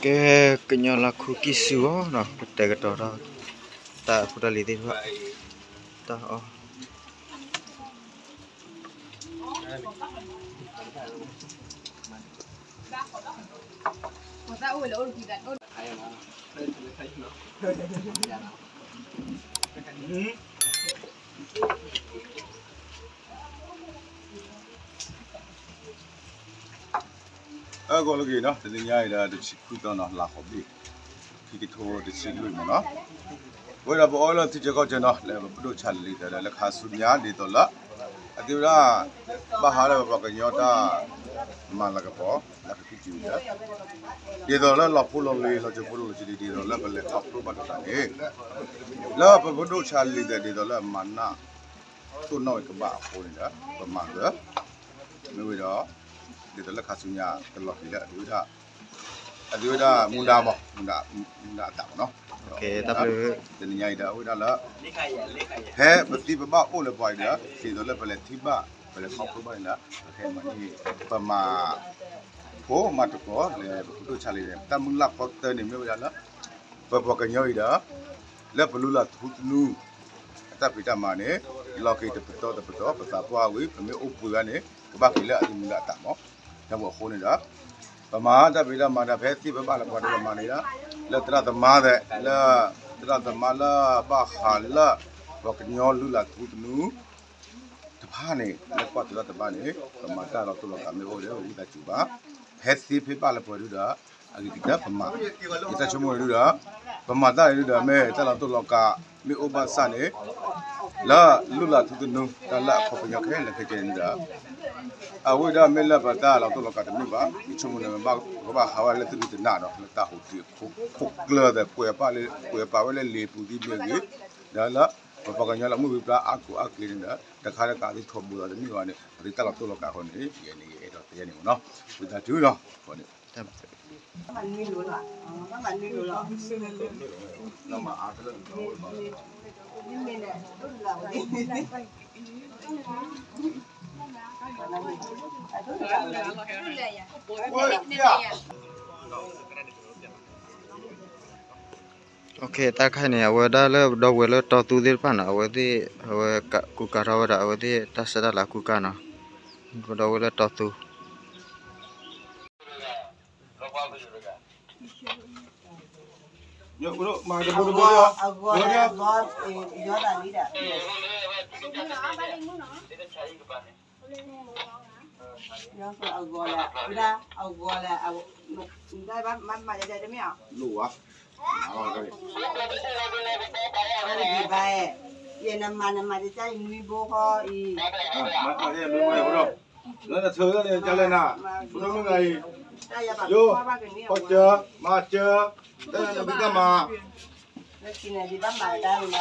ကဲ, ကညီလၢခူကံၢ်စူၤအီၤနီၤ, ပတဲာ်ကတီၤထီၣ် တၢ်ဖိတၢ်လံၤသ့ၣ်တဖၣ်, တၢ်အီၣ် အဂီၢ်လၢအဂ့ၤနီၤ, တနံၤညါအံၤဒီး တဆံခွံသီနီၤ, လါဟီဘ့ၣ် ခံကထိတဆံလွံၢ်မ့ၢ်နီၤ, ဝဲဒၣ်ပအီၣ်လၢထံဆၢကီၢ်ဆၢနီၤ, လၢပဒိၣ်ဆၣ်လံၤသးဒီး လၢခါဆူညါဒ်သိးလၢ အသ့ဝဲဒၣ် ဘၣ်ဟးလၢပပှၤကညီတၢ်မၤလၤကပီၤ လၢကသံၣ်ကံၤဒီး ဒ်သိးလၢလီၤဖိလီၤလံၤ လီၤစိၤဖိလီၤစိၤလံၤ ဒ်သိးလၢပလဲၤခီဖျိဘၣ်ဒီးတၢ်န့ၣ်, လၢပပဒိၣ်ဆၣ်လံၤသး ဒ်သိးလၢမၤနၢ် တိၢ်နီၣ်ဝဲကဘၣ်အဃိန့ၣ်ဒီး ပမၤဂၢၢ် မ့ၢ်ဝဲဒီး ဒ်သိးလၢခါဆူညါတလီၢ်က့ၤလၢအသ့ဝဲဒၣ် အသ့ဝဲဒၣ်မူဒါမး မူဒါအသးမးနီၤ, တနံၤညါအံၤဒီး အဝဲဒၣ်လၢ ဖဲပသံပဘၣ်အိၣ်လၢပှၤအံၤဒီး ဒ်သိးလၢပလဲၤထံၣ်ဘၣ် ပလဲၤခီဖျိဘၣ်န့ၣ်ဒီး ပမၤ ဖိမၤတကိးလၢပဒိၣ်ဆၣ်လံၤသး တၢ်မုၢ်လၢ်ဖီတၢၢ်န့ၣ် မ့ၢ်ဝဲဒၣ်လၢ ပပှၤကညီအံၤဒီး လၢပလူလၢ်ထူသနူ အတၢ်ဖံးတၢ်မၤန့ၣ် လီၤက့ၤတပတီၢ်တပတီၢ် ပသးပှၢ်ဝံၤ ပမ့ၢ်အိၣ်ဘှံးဘၣ်န့ၣ် ကဘၣ်က့ၤလၢအသ့မူလၢ်အသးမး, ဒီးအဃိန့ၣ်ဒီး ပမၤတၢ်ဖံးတၢ်မၤဒီး ဖဲသံပဘၣ်လၢပှၤဒီးပမၤန့ၣ်ဒီး လၢသရၣ်သမါသး လၢ သရၣ်သမါလၢဘၣ်ဟးလၢ ပှၤကညီလူလၢ်ထူသနူ တဖၣ်န့ၣ် လၢကွၢ်တရၣ်တဘၣ်န့ၣ် ပမၤတၢ်လီၤတိၢ်လီၤကးမ့ၢ်အိၣ်ဒီး ဝံသးစူၤဘၣ်, ဖဲသံဖ့ဘၣ်လၢပှဲၤဒုဒီး အဂ့ၤကတၢၢ်ပမၤ, ယတၢ်ဆိကမိၣ်န့ၣ်ဒုဒီး ပမၤတၢ်န့ၣ်ဒုဒီး မ့ၢ်တၢ်လီၤတိၢ်လီၤကးမ့ၢ်အိၣ်ဘၣ်ဆၣ်န့ၣ် လၢလူလၢ်ထူသနူ တၢ်လၢအခီပညီခဲလၢာ်ခဲဆ့န့ၣ်ဒီး အဝဲဒၣ်မ့ၢ်လၢပတၢ်လီၤတိၢ်လီၤကးတမ့ၢ်ဘၣ်, ယဆိကမိၣ်န့ၣ် ပဘၣ်ဃးဝဲလၢသုဒုးတနၢ်ဒီး လၢတၢ်ဟူးတံၢ်ခိၣ်ကျၢၢ်သး ကွဲးပာ်ဝဲလၢလံာ်ပူၤသံမ့ၢ်ဂ့ၤ, ဒီးလၢ ပပှၤကညီလၢမုၢ်ဂံၢ်ပျါအါကိးအါက့ၤန့ၣ်ဒီး တခါတခါသ့ၣ်ထီၣ်ဘိးသးတန့ၢ်ဘၣ်န့ၣ် ပသ့တၢ်လီၤတိၢ်လီၤကးအဃိန့ၣ် ယဲန့ၣ်ယအဲၣ်ဒိးတဲယဲန့ၣ်မ့ၢ်နီၤ, ဝံသးစူၤနီၤ, အဃိန့ၣ် တၢ်ခါန့ၣ် အဝဲဒၣ်လၢပဒီပုၢ်ဝဲၢ်လၢတီသူသ့ၣ်တဖၣ်န့ၣ် အဝဲသ့ၣ် အဝဲကူကၤထီၣ်ဝဲဒၣ် အဝဲသ့ၣ်တၢ်ဆၢတၢ်လၤကူကၤနီၤ, ပဒီပုၢ်ဝဲၢ်လၢတီသူ လိၣ်ဝါ, ယနမၤနမၤတၢ်အံၤနွံဘိဃီအံၤ, လၢနဆၢန့ၣ် ကလဲၤနၤ, ပဒိၣ်မုၢ်ဂၤအံၤ, ယိ, ကီၢ်စၢၤ, မၤစၢၤ, တၢ်နဘံၣ်တၢ်မၤ, လၢခံန့ၣ်ဒံးဘၣ်မၤတၢ်လီၤ.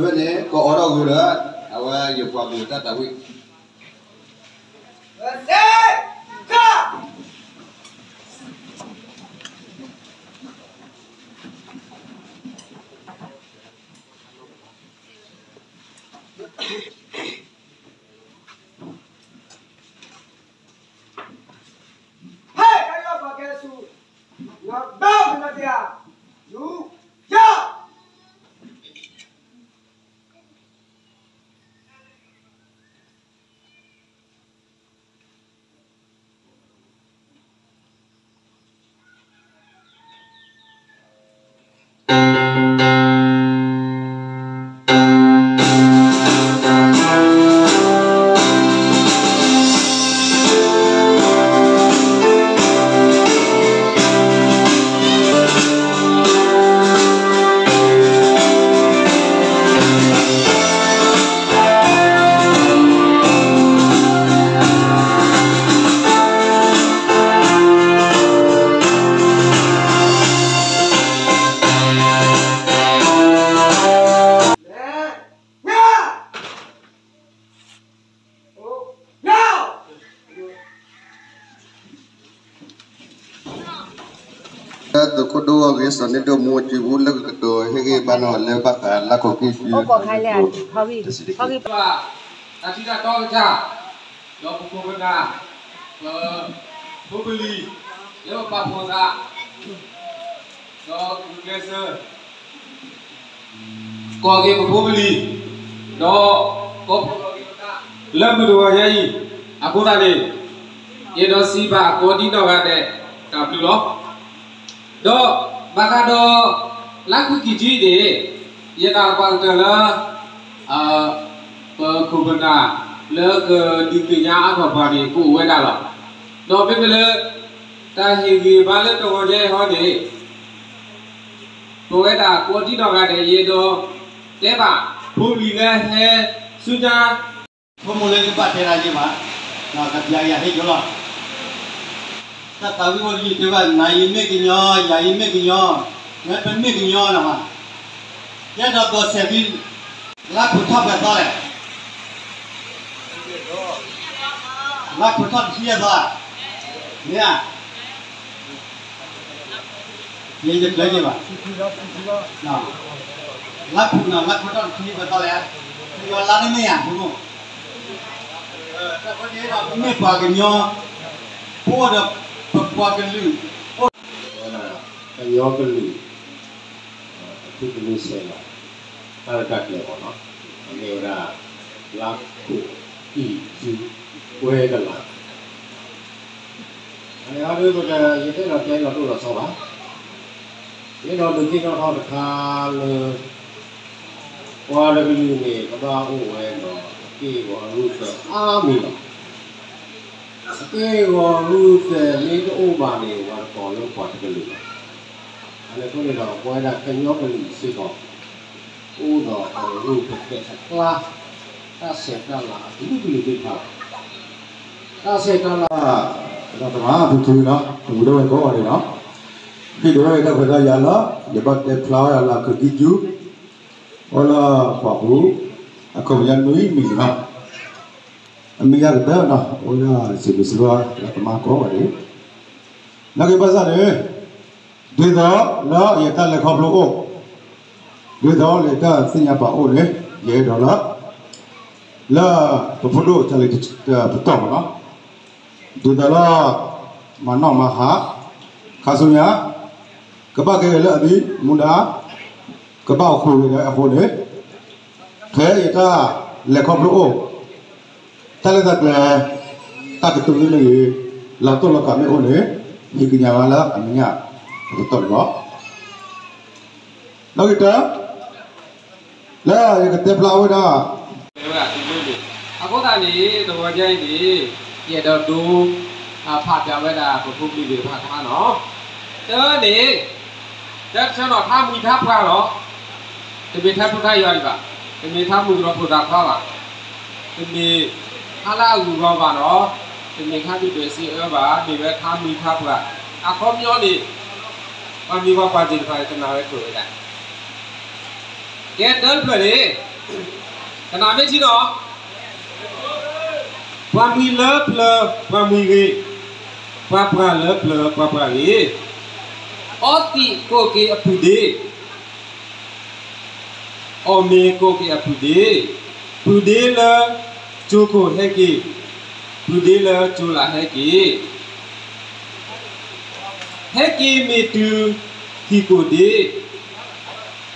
ဖဲန့ၣ် ကအိးထီၣ်ဂ့ၤဒီး အဝဲယပှၤကလုာ်တၢ်သးဝံၣ် ဟဲ ကယီပှၤကဲဆူ နဘၣ်နတယၤ ယူ ယီ သုးခိၣ်ဒိၣ်အဂ့ၢ် စီၤန့ၢ်ဒိၣ်မူအစုပူၤ လၢကကတိၤဟ့ၣ်ဂံၢ်ဘါနီၤလၢဘၣ်ဃး လါခိၣ်ကံၢ်စု တဆံတက့ၢ် တၢ်ထံၣ်တၢ်တီကစၢ် ဒီးပခိၣ်ပနၢ် ပဖိပလံၤ လၢပပာ်ဖှိၣ်သး ဒီးဂုာ်ကျဲးစၢး ကိးက့ၤပဖိပလံၤ ဒီး လၢမုၢ်တဂီၤညါအံၤ အဃိသတးန့ၣ် ယအဲၣ်ဒိးစံးဘၣ်ကိးဒံနီၢ်ဂၤဒဲး တၢ်ဘျုးလီၤ. ဒီးဘၣ်ဃးဒီး လါခိၣ်ကံၢ်စုအံၤန့ၣ် ယနာ်ပှၤကတၢၢ်လၢ ပခိၣ်ပနၢ် လၢကဒုးသ့ၣ်ညါအါထီၣ်ပှၤန့ၣ် ကအိၣ်ဝဲဒၣ်လီၤ. ဒီးမ့မ့ၢ်လၢ တၢ်ဟ့ၣ်ဂံၢ်ဘါလၢတဂီၤညါအံၤဟီန့ၣ် ပဝဲဒၣ်ကိးဒံနီၢ်ဂၤဒဲး ယအဲၣ်ဒိးတဲဘၣ် ဖိပလံၤလၢဟဲဆူညါ ဖိမုၣ်လၢကဘၣ်တဲဒၣ်ယဲဘၣ်, ကပျးယၤဟ့ၣ်ယိလီၤ. တၢ်သးဝံၣ်အိၣ်လၢယတဲဘၣ် နၤအံၤမ့ၢ်ကညီ, ယၤအံၤမ့ၢ်ကညီ, မ့ၢ်ပမ့ၢ်ကညီလီၤဘၣ်. ယဲဒီးကီၢ်စဲၣ်ဒံ လါခိၣ်ထီၣ်ပှဲၤသီလဲၣ်. လါခိၣ်ထီၣ်တဆံယဲၢ်သီဧါ. မ့ၢ်ဧါ. ယဲယကျဲက့ၤဘၣ်. လါခိၣ်နီၤ လါခိၣ်ထီၣ်တဆံပှဲၤသီလဲၣ်. ယွၤလါန့ၣ်မ့ၢ်ဧါ ဖိမုၣ်. မ့ၢ်ပှၤကညီ, ပအိၣ်ဒီးပပှၤကလုာ်, အိၣ်ဒီးကညီကလုာ် အထူကလုာ်စဲးလီၤ တၢ်ရဲၣ်တၢ်ကျဲၤအဂီၢ်နီၤ, အမ့ၢ်ဝဲဒၣ် လါခိၣ်အံၣ်စု ကွဲကလး အန့ၣ်ဟီဒုး ယတဲဒီးတဲလီၤတိၢ်လီၤဆီဘၣ်. ယအဲၣ်ဒိးဒုးသ့ၣ်နီၣ်ထီၣ်တခါလၢ ပှၤတကလုာ်န့ၣ် ကဘၣ်အိၣ်ဝဲဒီး အက့ၢ်အဂီၤရူၢ်သၢအါမံၤလီၤ. အက့ၢ်အဂီၤရူၢ်သၢမ့ၢ်တအိၣ်ဘၣ်န့ၣ် ပှၤတကိးလၢပှၤတကလုာ်ဘၣ်. အန့ၣ်အဃိန့ၣ်ဒီး ပဝဲဒၣ်ကညီကလုာ်စ့ၢ်ကီး အိၣ်ဒီးပရူၢ်ပသဲးအကျါ တၢ်ဆဲးတၢ်လၤအကလုာ်ကလုာ်သ့ၣ်တဖၣ်လီၤ. တၢ်ဆဲးတၢ်လၤ ဒီးတမၤဖုဖုနီၤ တဝံၤဒိၣ်ဝဲကိးဂၤဒဲးနီၤ, ဟံၣ်ဒိၣ်ဝဲတၢ်ခွဲးတၢ်ယာ်လီၤ. ယဘၣ်တဲဖျါဝဲဒၣ်လၢ ခိၣ်ကံၢ်စု အိၣ်လၢပှၢ်ပူၤ အခီပညီနွံမံၤနီၤ, အမ့ၢ်ယၤကတၢၢ်နီၤ အိၣ်လၢစံးဘျုးစံးဖှိၣ် လၢတမၤကိးဂၤဒဲး နာ်က့ဘၣ်ဆၣ်န့ၣ် ဒ်သိးလၢယတၢ်လဲၤခီဖျိအိၣ်, ဒ်သိးလၢယတၢ်သ့ၣ်ညါပာ်အိၣ်န့ၣ် ယအဲၣ်ဒိးလၢ လၢပဖိဒိၣ်တၢ်လဲၤပတီၢ်မးနီၤ, ဒ်သိးလၢ မၤနီၣ်မၤဟး ခါဆူညါ ကဘၣ်ကဲက့ၤလၢအမံၤမူဒါ ကဘၣ်အိၣ်ဃုာ်က့ၤလၢအဃိန့ၣ် ဖဲယတၢ်လဲၤခီဖျိအိၣ် တၢ်ရဲၣ်တၢ်ကျဲၤ တၢ်ကတိၤမ့ၢ်ဂ့ၤ လီၤတိၢ်လီၤကးမ့ၢ်အိၣ်န့ၣ် ဟံးကညးဝဲလၢအမဲာ်ညါ တကတီၢ်န့ၣ်လီၤ. နီၣ်ဂံၢ်တၢ လၢယကတဲဖျါဝဲဒၣ် အဃိသတးန့ၣ် တဂီၤညါအံၤန့ၣ် ယအဲၣ်ဒိးဒိ ဖးပၠးဝဲဒၣ်ပဖိပလံၤသ့ၣ်တဖၣ်အကျါနီၤ, တၢ်န့ၣ် တၢ်တဆၢနီၤ ထါမံၤထါပှၢ်လီၤ. တမ့ၢ်ထါဖိထါယွၤဒံးဘၣ်, တမ့ၢ်ထါမုၢ်ကရီဖိသၣ်ခွါဘၣ်, တမ့ၢ်ထါလၢအဂုၤအဂၤဘၣ်နီၤ, တမ့ၢ်ထါဒုၣ်ဒွဲၣ်စ့အၢဘၣ်, မ့ၢ်ဝဲထါမံၤထါပှၢ်, အခီပညီန့ၣ် ပှၤမံၤပှၤပှၢ်သ့ၣ်တဖၣ်န့ၣ် ကနၣ်ဝဲကျိာ်ဝဲဒၣ်, ကဲတၢ်တဖျၢၣ်န့ၣ် ကနၣ်မ့ၢ်ထံနီၤ, ပှၤမှံလၢပျၢၤပှၤမှံဂ့ၤ, ပှၤပှၢ်လၢပျၢၤပှၤပှၢ်ဂ့ၤ, အီသံးကိးက့ၤအပုၢ်ဒ့, အီၣ်မ့ၤကိးက့ၤအပုၢ်ဒ့, ပုၢ်ဒ့လၢကၠိခိၣ်ဟဲက့ၤ, ပုၢ်ဒ့လၢကၠိလာ်ဟဲက့ၤ, ဟဲက့ၤမ့ၢ်တုၤဟံၣ်ခိၣ်ဒ့,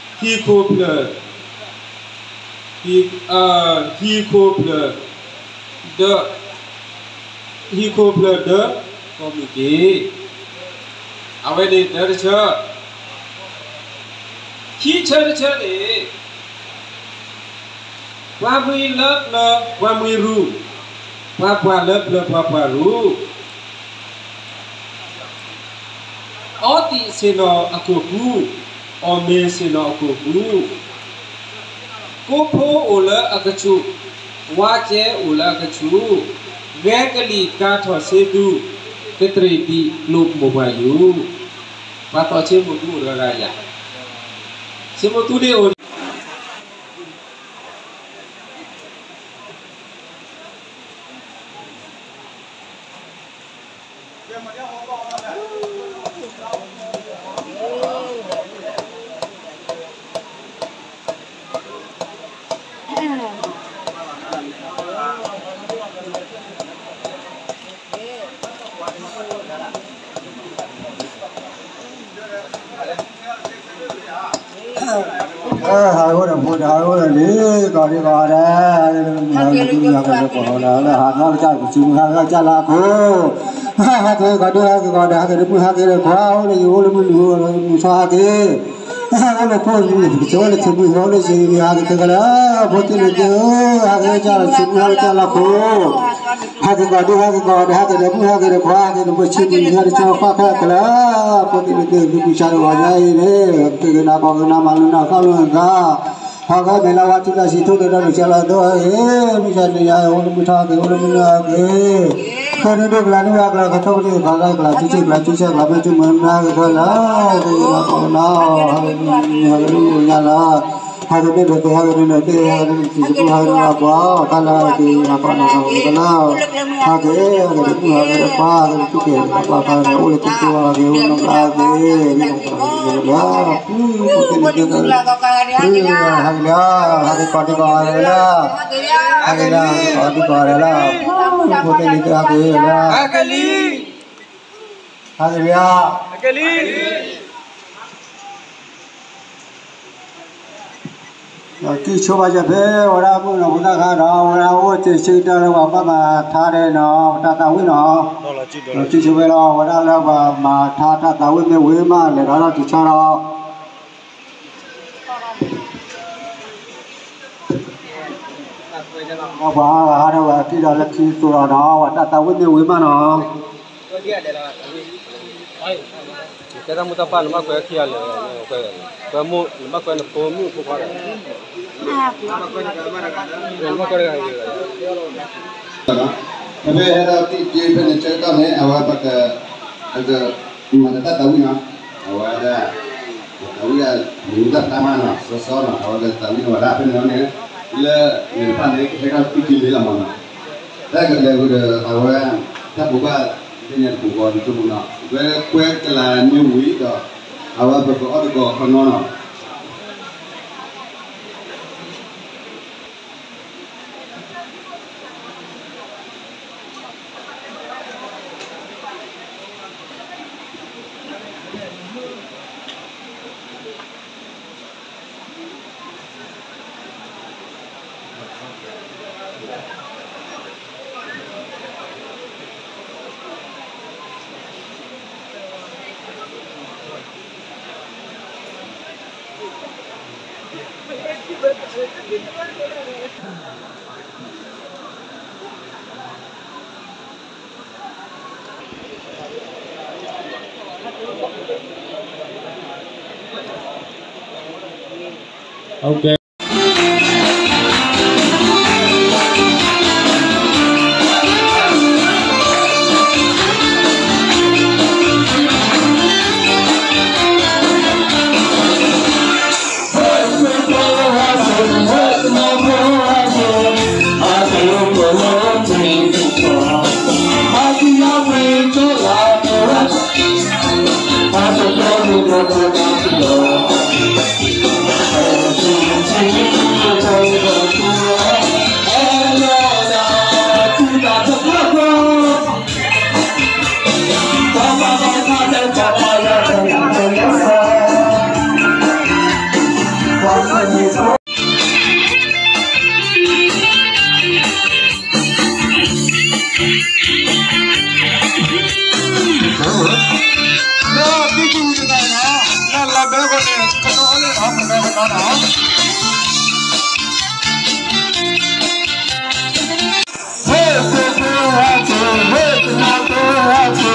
ဟံၣ်ခိၣ်ဖျၢၣ်, ဟံၣ်, ဟံၣ်ခိၣ်ဖျၢၣ်, ဒီး, ဟံၣ်ခိၣ်ဖျၢၣ်ဒၢကီၢ်မုၢ်က့ၤ, အဝဲန့ၣ်တၢတဆၢ, ခံဆၢတဆၢန့ၣ် ပှၤမှံလၢပျၢၤပှၤမှံရူၤ, ပှၤပှၢ်လၢပျၢၤပှၤပှၢ်ရူၤ, အီသံးဆ့ၣ်နီၤအခိၣ်ဃူ, အီၣ်မ့ၤဆ့ၣ်နီၤအခိၣ်ဃူ, ကိးဖိအိၣ်လၢအကဆူး, ဝါကဲအိၣ်လၢအကဆူး, ဂဲၤကလံၤကၤထီၣ်ဆ့သူ, ကတြံၣ်ဒံးကျိမိၢ်ပှၢ်ယူၤ, ပှၤသီၣ်ဆ့မိၢ်သူအိၣ်တဂၤဂၤယၤ, ဆ့မိၢ်သူဒ့အိၣ် ဟးဂီၤဒီးဖိဒီးဟးဂီၤဒီးလံ, ကီၢ်ဒံကီၢ်ဒဲး, ဟးဂီၤဒီး ဟးဂီၤဒီးကၢ်လၢခိၣ်, ဟးက့ၤကီၢ်ဒံ ဟးက့ၤကီၢ်ဒဲး ဟးက့ၤဒီးမုၢ်ဟးက့ၤဒီးခွါ အိၣ်လၢယအိၣ်လၢမုၢ်နုာ်အိၣ်လၢမုၢ်ထီဟးက့ၤ, ဟးလၢခိၣ်မုၢ် ကၠိလၢထံမုၢ်ဟီၣ်လၢစံး ဟးက့ၤခဲလၢာ်, ဖိသ့ၣ်လံၤသ့ၣ်ဧၢ, ဟးက့ၤကၢ်လၢထံမုၢ်ဟီၣ်လၢကၢ်လၢခိၣ် ဟးက့ၤကီၢ်ဒံ ဟးက့ၤကီၢ်ဒဲး ဟးက့ၤဒီးမုၢ်ဟးက့ၤဒီးခွါ ဟးက့ၤဒီးပှၤဆံးမုၢ်ဟဲဒီးကၠိခွါခဲလၢာ်ခဲလၢာ်, ဖိသ့ၣ်လံၤသ့ၣ်ဧၢ, မုၢ်ဆါတဂီၤညါအံၤန့ၣ် က့ၤကနၣ်ကီၢ်ကနၣ်မၤလူၤနၢ်သီလူၤနၢ်သး, ဟးဂီၤမ့ၢ်လၢဝါထံသးဆံးထိၣ်ဒီးဒီးနုာ်စၢၤလီၤဒိအံၤ, မုၢ်ဆါတနံၤညါအံၤ အိၣ်လၢမုၢ်ထီၣ်ဟးက့ၤ အိၣ်လၢမုၢ်နုာ်ဟးက့ၤ ခဲနုာ်ဒိၣ်ကလၤနုာ်ဝဲအကျါ ခီထီၣ်ကဒံကလၤ ကလၤထူဆ့ ကလၤထူဆ့ ကလၤမ့ၢ်ထူမုၢ်နၤကထၢလၢ ကလၤကီၢ်ကလၤ ဟးက့ၤညါလၢ ဟးက့ၤန့ၣ်ဒီးသ့ ဟးက့ၤန့ၣ်ဒီးသ့ ဟးက့ၤန့ၣ်ဒီးသံၣ်စပူၤ ဟးက့ၤန့ၣ်ဒီးပှၤ တၢ်လၢဟးက့ၤ ဟးကီၢ်နီၢ်ကီၢ်ကလၤ ဟးက့ၤ ဟးက့ၤဒီးမုၢ် ဟးက့ၤဒီးခွါ ဟးက့ၤဒီးသူၣ်က့ၤဒီးပှၤ ဟးက့ၤအိၣ်လၢသူၣ်က့ၤ ဟးက့ၤအိၣ်နီၢ်ကါက့ၤ လၢ ဟးက့ၤလၢ ဟးက့ၤကီၢ်ဒံကီၢ်ဒဲးလၢ ဟးက့ၤလၢ ဟးက့ၤကီၢ်ဒံကီၢ်ဒဲးလၢ ဖိသ့ၣ်လံၤသ့ၣ် ဟးက့ၤလၢ ဟးက့ၤလံ ကံၢ်ဆိပာ်စၢၤဖဲ ဝဲဒၣ်မုၣ်ကနီၤဖိသၣ်ခါဒီး ဝဲဒၣ်အိၣ်စ့ၢ်ကီးတၢ်လၢပှၤဘၣ်မၤထါဒီးနီၤ ပတၢ်သးဝံၣ်နီၤ ကံၢ်ဆိဖဲလီၤ ဝဲဒၣ်လၢပှၤမၤထါတၢ်သးဝံၣ်မ့ၢ်ဝံၤမး လဲၤဒီးတၢ်တုၤဆီဒီး ပှၤဟးဒီးဝဲကံၢ်ဒီးလၢခံသိးဒီးနီၤ ပှၤတၢ်သးဝံၣ်မ့ၢ်ဝံၤမးနီၤ ကဲတၢ်မိၢ်တၢ်ပၢ်နဘၣ်ကွဲခံဂၤလၢာ်, ကွဲမိၢ်နဘၣ်ကွဲနဖိမုၣ်ဖိခွါဒီး, နဘၣ်ကွဲတဂၤဂ့ၤလီၤ, ဖဲဖဲဟဲဒီးတံၢ်က့ဖဲန့ၣ်ဆၢကတီၢ်န့ၣ် အဝဲပက, ပက, မၤတၢ်သးဝံၣ်နီၤ, အဝဲဒၣ်, သးဝံၣ်ဒၣ်, မ့ၢ်တၢ်ဖျါမးနီၤ စီစီနီၤ အဝဲကသးဝံၣ်န့ၢ်ဝဲဒၣ်ဖဲန့ၣ်န့ၣ်, လၢ, န့ၣ်တဖၣ်န့ၣ် ဟဲကီၢ်တံၢ်က့လံလီၤမးနီၤ, တၢ်ကလဲၤဝံၤဒီး အဝဲ, တၢ်ဘိးဘၣ်, ဖဲန့ၣ်တပူၤဃီဒ်သိးပူၤနီၤ ဝဲကွဲကလၤမ့ၢ်ဝံၤဒီး, အဝဲပကအီၣ်တကီၢ်ခီနီၤနီၤ Okay. ကနီၤကနီၤနီၤ ဟဲက့ၤက့ၤဟဲက့ၤ ဟဲကနီၤက့ၤဟဲက့ၤ ဟဲက့ၤ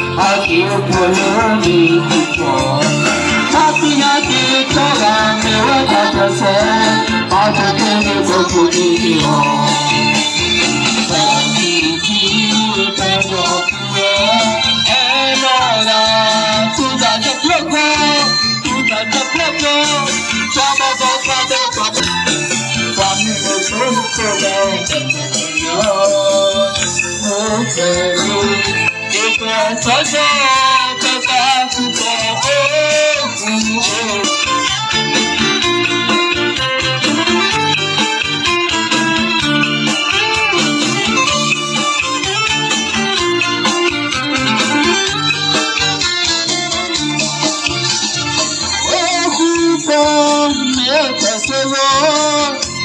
အိၣ်ဖှိၣ်လၢမ့ၢ်အိၣ်ဖှိၣ် တၢ်သ့ၣ်ညါက့ၤကီဂၤ မ့ၢ်ဝဲတၢ်ပၢၢ်ဆၢ ပှၤကတဲန့ၣ်ပခိၣ်န့ၣ်က့ၤအီၤ ပထံၣ်ထံၣ်တၢ်ဒီး အဲၣ်ဒိးဒၣ် သူၣ်တၢ်တဖျၢၣ်ဃီ သူၣ်တၢ်တဖျၢၣ်ဃီ ပှၤဘၣ်ဘၣ်ဘၣ်ဘၣ်ဘၣ် ပှၤမ့ၢ်အိၣ်ဆိးတဖျၢၣ်ဃီ အိၣ်ဖျဲၣ်လံ ဒ်ကစီစီ ကကးသူၣ်ကီၤအိၣ် အိၣ်ဃူဖိး မ့ၢ်တၢ်ဆိၣ်ဂ့ၤ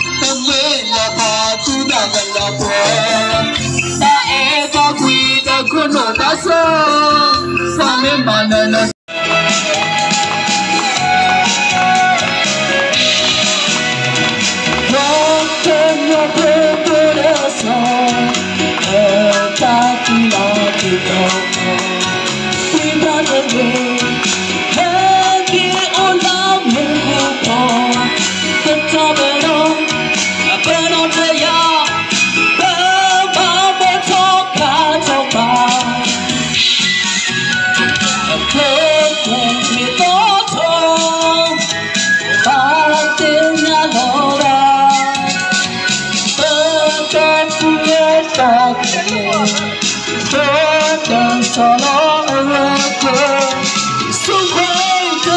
တမ့ၢ်လၢပှၤသူၣ်တၢ်ကလီၤပှီၤ တၢ်အဲၣ်တၢ်ကွံတၢ်ခိၣ်နူာ်တၢ်စိ ပှၤမ့ၢ်မၤနၢၤနၢၤ ပှၤကညီဖိဖိလၢအစီၤ တၢ်သံလီၤတံၢ်ကီၢ် သံတၢ်တဂ့ၤ ဟဲက့ၤအိၣ်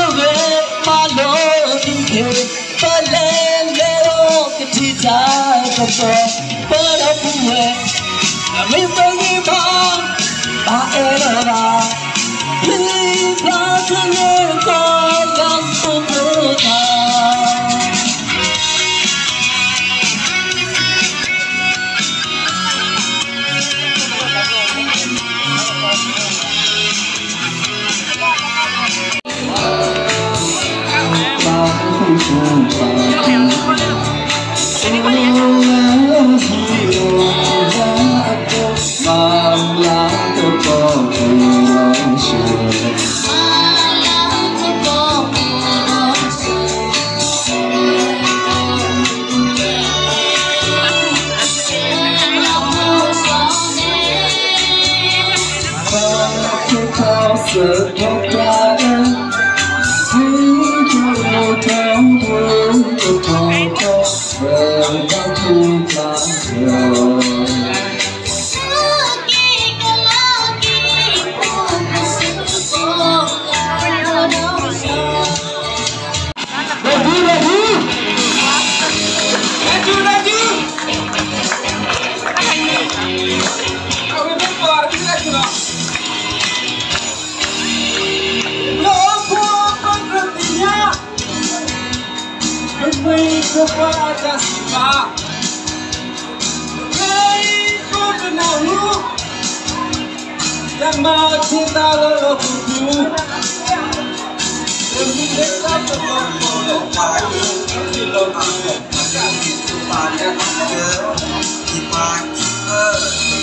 လၢမ့ၣ်အူဖီ ကတီၢ်ဘၢၣ်ဒီး အပၢၢ်ဒီးတယၤ ပၢ်ဘၣ်ဘၣ်ထီၣ်ခါထီၣ်ဘၣ် အဖျိကွံာ်မ့ၢ်သီထီၣ် ဘၣ်သ့ၣ်ညါလီၤဒၣ် ပတၢ်ထူးလၢတၢ်ကလဲၤ ပတၢ်ဆီၣ်လီၤအရၢၢ်ကျဲၤ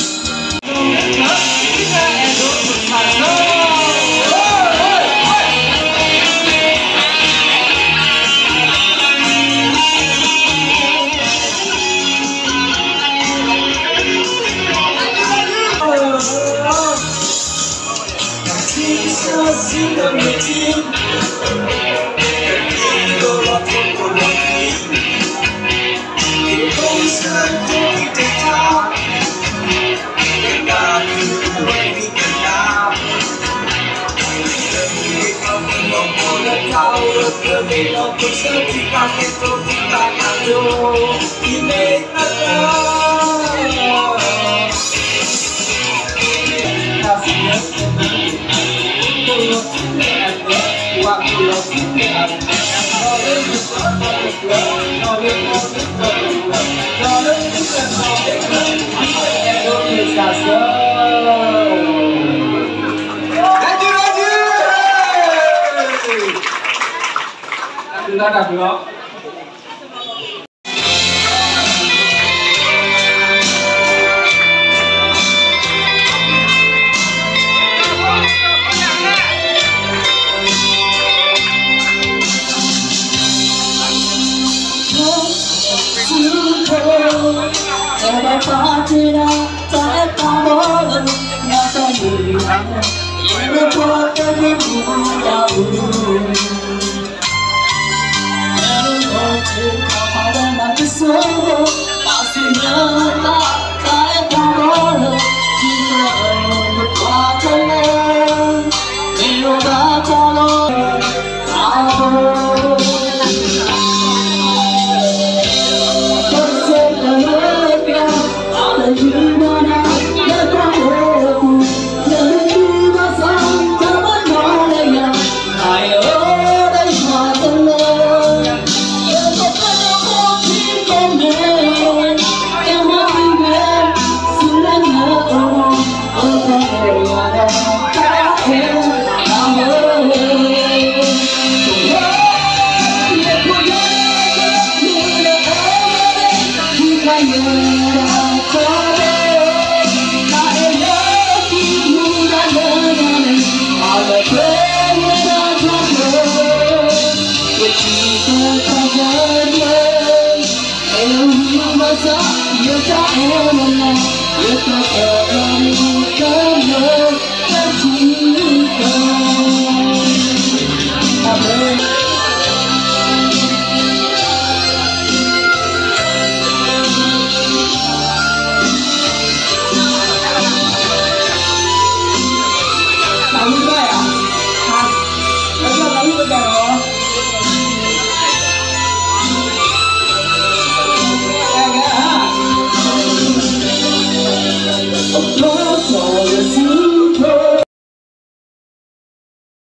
ဆူၣ်ဝဲကဝဲၢ်မၤလိအုၣ်က့ၤ ပလဲၤလဲၤဒီးကထံၣ်တၢ်ကပီၤ ပဒီပုၢ်ဝဲၢ် အမ့ၢ်ပဂံၢ်ဘါ ဘၣ်အဲၣ်ဒိးဘၣ် ဖံဖျါကန့ၢ်ကီၢ်လၢဖိဖိသၣ် တၢ်ဘျုးလီၤ.